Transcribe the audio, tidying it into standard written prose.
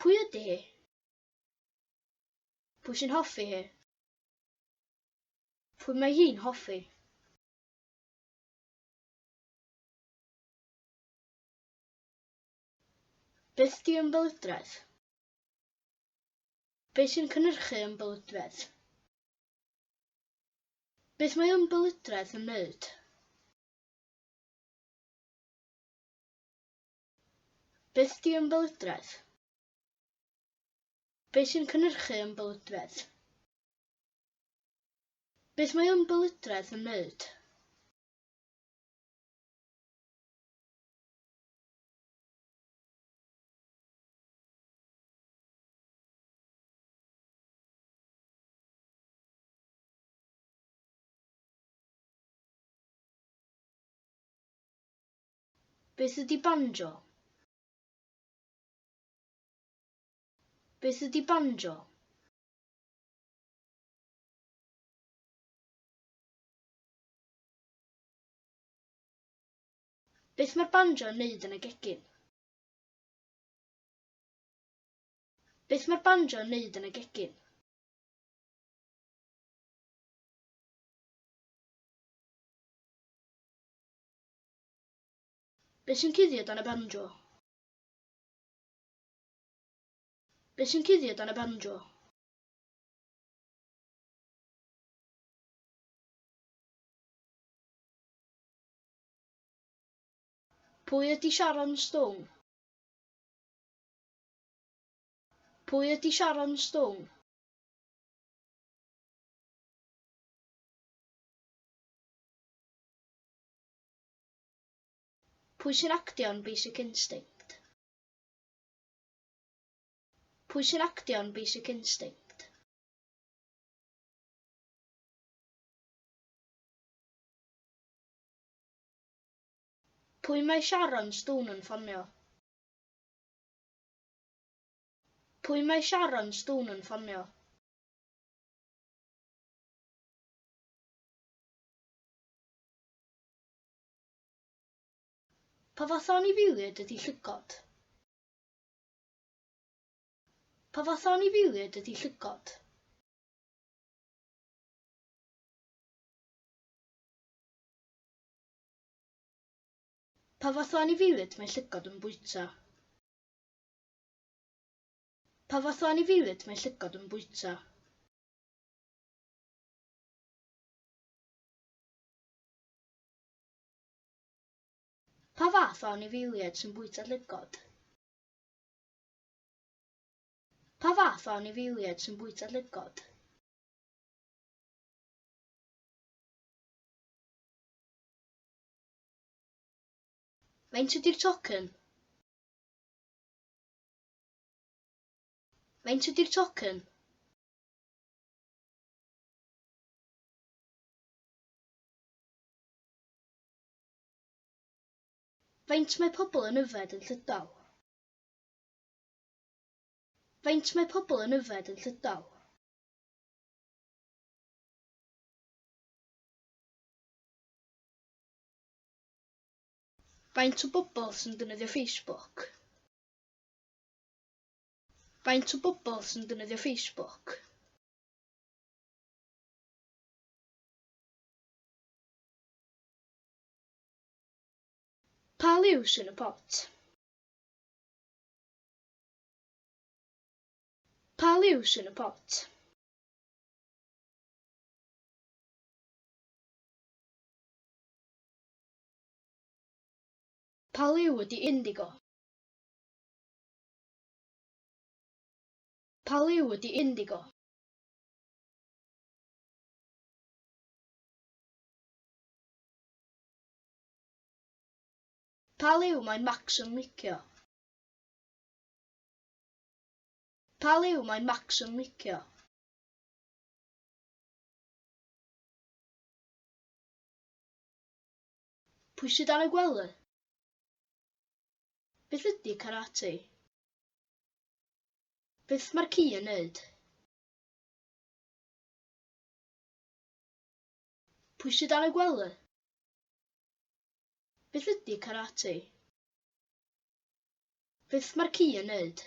Pwy ydy hi? Pwy sy'n hoffi hi? Pwy mae hi'n hoffi? Beth 'di ymbelydredd? Beth sy'n cynhyrchu ymbelydredd? Beth mae ymbelydredd yn wneud? Beth 'di ymbelydredd? Beth sy'n cynhyrchu ymbelydredd? Beth mae ymbelydredd yn wneud? Beth ydy banjo? Beth ydy banjo? Beth mae'r banjo yn neud yn y gegin? Beth mae'r banjo yn neud yn y gegin? Be sy'n cuddio dan y banjo? Be sy'n cuddio dan y banjo? Pwy ydy Sharon Stone? Pwy ydy Sharon Stone? Pwy sy'n actio yn Basic Instinct? Pwy sy'n actio yn Basic Instinct? Pwy mae Sharon Stone yn ffonio? Pwy mae Sharon Stone yn ffonio? Pa fath o anifeiliaid ydy llygod? Pa fath o anifeiliaid ydy llygod? Pa fath o anifeiliaid mae llygod yn bwyta? Pa fath o anifeiliaid mae llygod yn bwyta? Pa fath o anifeiliaid sy'n bwyta llygod? Pa fath o anifeiliaid sy'n bwyta llygod? Faint ydy'r tocyn? Faint ydy'r tocyn? Faint mae pobl yn yfed yn Llydaw? Faint mae pobl yn yfed yn Llydaw? Faint o bobl sy'n defnyddio Facebook? Faint o bobl sy'n defnyddio Facebook? Pa liw sy'n y pot? Pa liw sy'n y pot? Pa liw ydy indigo? Pa liw ydy indigo? Pa liw mae Max yn licio? Pa liw mae Max yn licio? Pwy sydd ar y gwely? Beth ydy karate? Beth mae'r ci yn neud? Pwy sydd ar y gwely? Beth ydy karate? Beth mae'r ci yn neud?